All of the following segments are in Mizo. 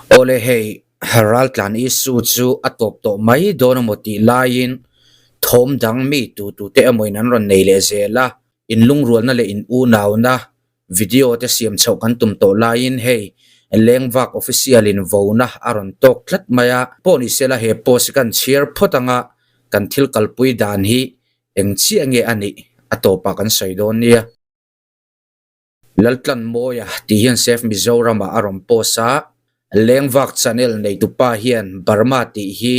Awle hei, raltlan issue chu a tawp tawh mai dawn emaw tih laiin thawm dang mi tu tute emawin an rawn nei leh zel a, inlungrualna leh in unauna video te siam chhoh kan tum tawh laiin hei Lengvak official in vona a rawn tawk tlat mai a, pawh ni sela he post hi kan chhiar phawt anga kan thil kalpui dan hi eng chiah nge a nih a tawpah kan sawi dawn nia. Laltlanmawia tih hian Save Mizoram ah a rawn post a, Lengvak channel neitupa hian Burma tih hi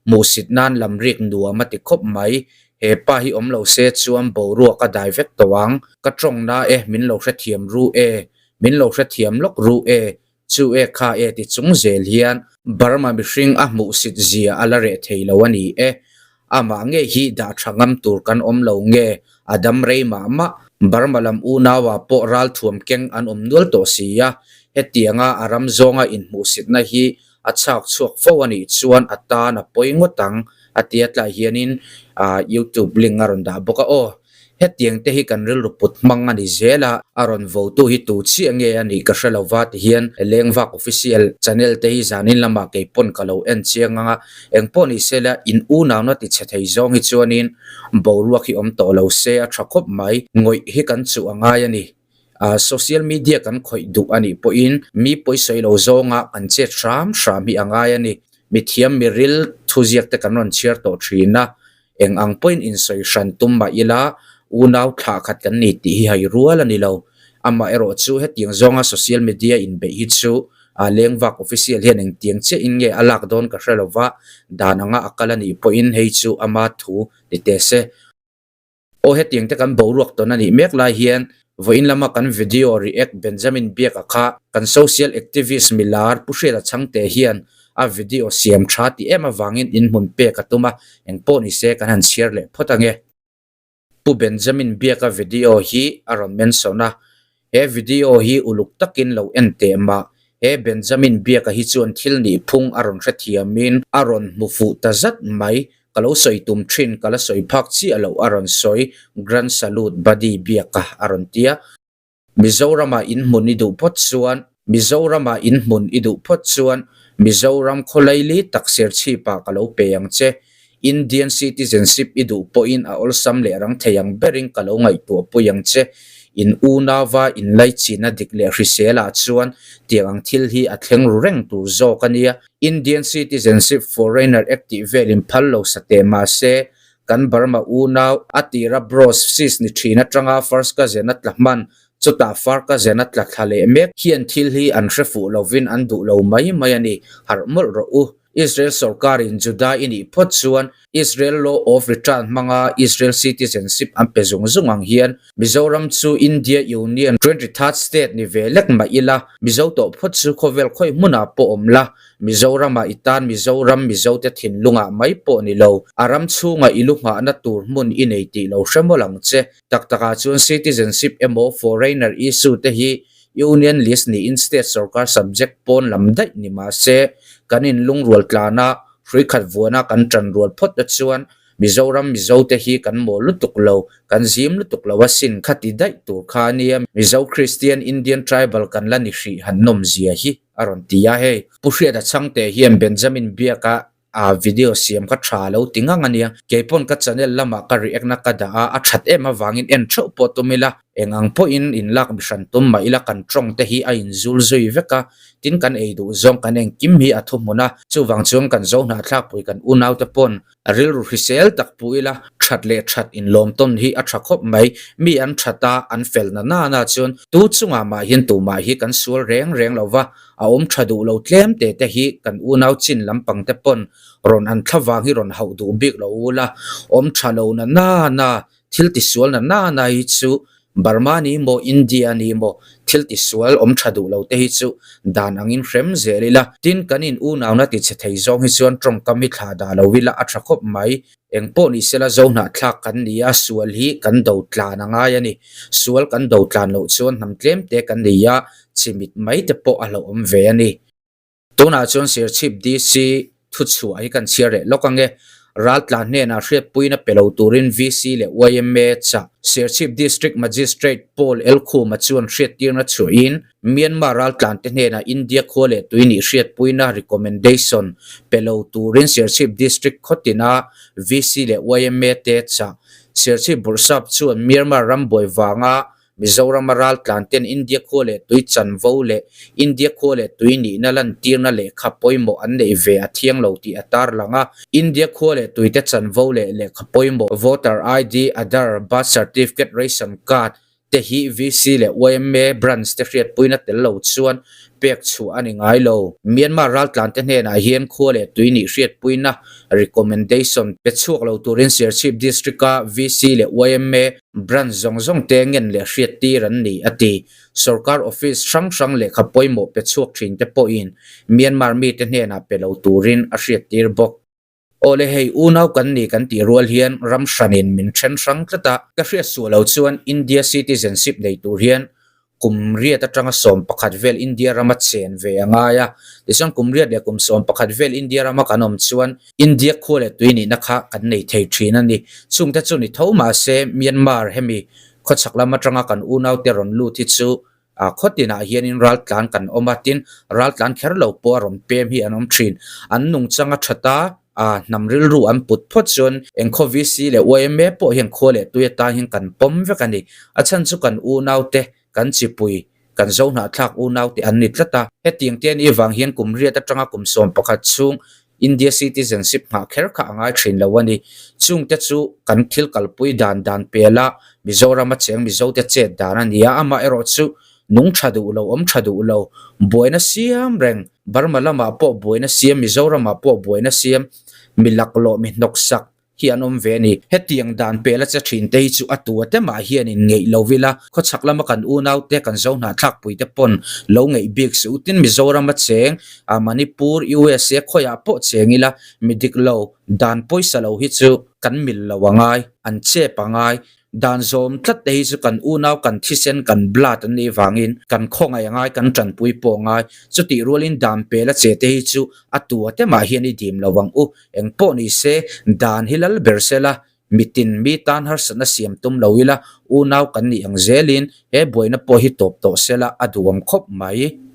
hmuhsit nan lamrik nuam a ti khawp mai, he pa hi awm lo se chuan boruak a dai vek tawh ang, ka tawng na e min lo hrethiam ru e, min lo hrethiam lawk ru e, Chu e kha e ti chung zel hian Burma mihring a hmuhsit zia a la reh thei lo a ni e. Amah ngei hi dah tha ngam tur kan awm lo nge a dam rei mah mah. Burma lam unauah pawh ralthuam keng an awm nual tawh si a, hetianga a ram zawnga inhmuhsitna hi a chhak chhuak fo a nih chuan a tan a pawi ngawt ang a tia tlai hianin YouTube link a rawn dah bawk a aw. Hetiang te hi kan rilru put hmang a ni zel a, a rawn votu hi tu chiah nge a nih ka hre lo va ti hian Lengvak Official channel te hi zanin lamah kei pawn ka lo en chiang ang a, engpawh ni se la in unauna ti chhe thei zawng hi chuanin boruak hi awm tawh lo se a tha khawp mai, ngawih hi kan chuh a ngai a ni. Social media kan khawih duh a nih pawhin mi pawisawi lo zawnga kan chet hram hram hi a ngai a ni. Mithiam miril thuziak te kan rawn chhiar tawh thin a, Eng ang pawhin insawi hran tum mah ila, unau thlah khat kan ni tih hi hai rual a ni lo. Amaherawh chu hetiang zawnga social media inbeih hi chu Lengvak official hian engtiang chiahin nge a lak dawn ka hre lo va, dan anga a kal a nih pawhin hei chu ama thu ni teh se. Aw hetiang te kan boruak tawn a nih mek lai hian vawiin lama kan video react Benjamin Biaka kha kan social activist milar Pu Hriata Chhangte hian a video siam tha tih em avangin inhmun pek a tum a, engpawh ni se kan han chhiar leh phawt ange. Pu Benjamin Biaka video hi a rawn mention a, he video hi uluk takin lo en teh mah, he Benjamin Biaka hi chuan thil nih phung a rawn hrethiamin a rawn hmu fuh ta zat mai, Ka lo sawi tum thin, ka la sawi phak chiah loh a rawn sawi, Grand Salute Buddy Biaka a rawn ti a. Mizoramah in hmun i duh phawt chuan, Mizoramah in hmun i duh phawt chuan, Mizoram khawlaili tak serchhipah ka lo pe ang che. Indian citizenship i duh pawhin a awlsam leh rang thei ang berin ka lo ngaihtuah pui ang che. In unauva inlaichina dik leh hriselah chuan tiang ang thil hi a thleng ru reng tur zawk a nia. Indian Citizenship Foreigner Act tih vel in phal lo sa teh mahse, kan Burma unau a tira bros sis ni thin atanga first cousin a tla hman, chutah far cousin a tla thla leh mek hian thil hi an hre fuh lovin an duh lo mai mai a ni, harh mawlh rawh u. Israel sorkar in Juda i nih phawt chuan Israel Law of Return hmanga Israel citizenship an pe zung zung ang hian Mizoram chu India Union 23rd state ni ve lek mah ila, Mizo tawh phawt chu khawvel khawi hmunah pawh awm la, Mizoramah i tan Mizoram Mizote thinlungah mai pawh ni lo, a ram chhungah i lu nghahna tur hmun i nei tih lo hre mawlh ang che. Tak takah chuan citizenship emaw foreigner issue te hi Union list niin state sorkar subject pawn lam daih ni mah se, kan inlungrual tlana hrui khat vuana kan tan rual phawt te chuan Mizoram Mizo te hi kan mawl lutuk lo, kan zim lutuk lo asin kha ti daih tur kha ania Mizo Christian Indian Tribal kan la ni hrih han nawm zia hi a rawn ti a hei. Pu Hriata Chhangte hian Benjamin Biaka a video siam kha tha lo ti ngang ania, keipawn ka channel lamah ka react na ka dah a, a that em avangin en theuh pawh tum ila, eng ang pawhin in lak mi hran tum mah ila kan tawng te hi a inzul zui vek a, tin kan ei duh zawng kan engkim hi a thuhmun a, chuvang chuan kan zo hnahthlakpui kan unaute pawn A rilru hrisel tak pu ila, that leh that inlawm tawn hi a tha khawp mai. Mi an that a, an fel na na na chuan tu chungah mah hian tumah hi kan sual reng reng lo va, a awm tha duh lo tlem te te hi kan unau chin lampang te pawn rawn an thla vang hi rawn hauh duh bik lo ula, awm tha lo na na na, thil tisual na na na hi chu Burma ni maw India ni maw thil tisual awm tha duh lo te hi chu dan angin hrem zel ila. Tin, kan in unauna ti chhe thei zawng hi chuan tawngkam hi thlah dah lo ila a tha khawp mai. Eng pawh ni sela zo hnahthlak kan ni a, sual hi kan do tlan a ngai a ni. Sual kan do tlan loh chuan hnam tlem te kan ni a, chimit mai te pawh a hlauhawm ve a ni. Tunah chuan Serchhip DC thuchhuah hi kan chhiar leh lawk ange. Raltlan hnenah hriatpuina pe lo turin VC leh yma chah Serchhip District Magistrate Paul Elkhuma chuan hriattirna chhuahin Myanmar raltlante hnenah India khua leh tui nih hriatpuina recommendation pe lo turin Serchhip District khawtina VC leh yma te chah Serchhip Bawrhsap chuan Myanmar rambuai vanga Mizorama raltlan ten India khua leh tui chanvo leh India khua leh tui nihna lantirna lehkha pawimawh an neih ve a thiang lo tih a tarlang a. India khua leh tuite chanvo leh lehkha pawimawh Voter ID, Aadhaar, Birth Certificate, Ration Card te hi VC leh yma branch te hriatpuina tel lo chuan pek chhuah a ni ngai lo. Myanmar raltlan te hnenah hian khua leh tui nih hriatpuina recommendation pe chhuak lo turin Serchhip District-a VC leh yma Branch zawng zawng te ngen leh hriat tir an ni, a ti. Sorkar office hrang hrang lehkha pawimawh pe chhuak thin te pawhin Myanmar mite hnenah pe lo turin a hriat tir bawk. Awle hei unau kan ni kan tih rual hian ram hranin min then hrang tlat a, ka hriat suah lo chuan India citizenship nei tur hian Kum riat atanga 11 vel India rama chen ve a ngai a, tichuan kum riat leh kum 11 vel India rama kan awm chuan India khua leh tui nihna kha kan nei thei thin a ni. Chungte chu ni tho mahse Myanmar hemi khawchhak lam atanga kan unaute rawn lut hi chu khaw tinah hianin raltlan kan awm a, tin raltlan kher lo pawh a rawn pem hi an awm thin. An nungchang a that a, A hnam rilru an put phawt chuan eng khaw VC leh yma pawh hian khua leh tui atan hian kan pawm vek a ni. A chhan chu kan unaute, kan chipui, kan zohnahthlak unaute an ni tlat a. Hetiang te anih vang hian kum riat atanga kum 11 chhung India citizenship nghah kher kha a ngai thin lo a ni. Chungte chu kan thil kalpui dan dan pela Mizorama cheng Mizote chet dan a ni a, amaherawhchu Nung tha duh lo, awm tha duh lo, buaina siam reng, Burma lamah pawh buaina siam, Mizoramah pawh buaina siam, mi laklawh, mi hnawksak hi an awm ve a ni. Hetiang dan pela che thin te hi chu a tu a te mah hian in ngeih lo ila, khawchhak lama kan unau te, kan zo hnahthlakpui te pawn lo ngeih bik suh u. Tin, Mizorama cheng, Manipur, USA khawiah pawh cheng ila, mi dik lo, dan pawisa lo hi chu kan mil lo a ngai, an chep a ngai. Dan zawm tlat te hi chu kan unau kan thisen kan blood an nih vangin kan khawngaih a ngai kan tanpui pawh a ngai. Chutih rualin dan pel a che te hi chu a tua te mah hian i dim lo ang u. Eng pawh ni se dan hi lal ber se la, mitin mi tan harsatna siam tum lo ila unau kan nih ang zelin he buaina pawh hi tawp tawh se la a duhawm khawp mai.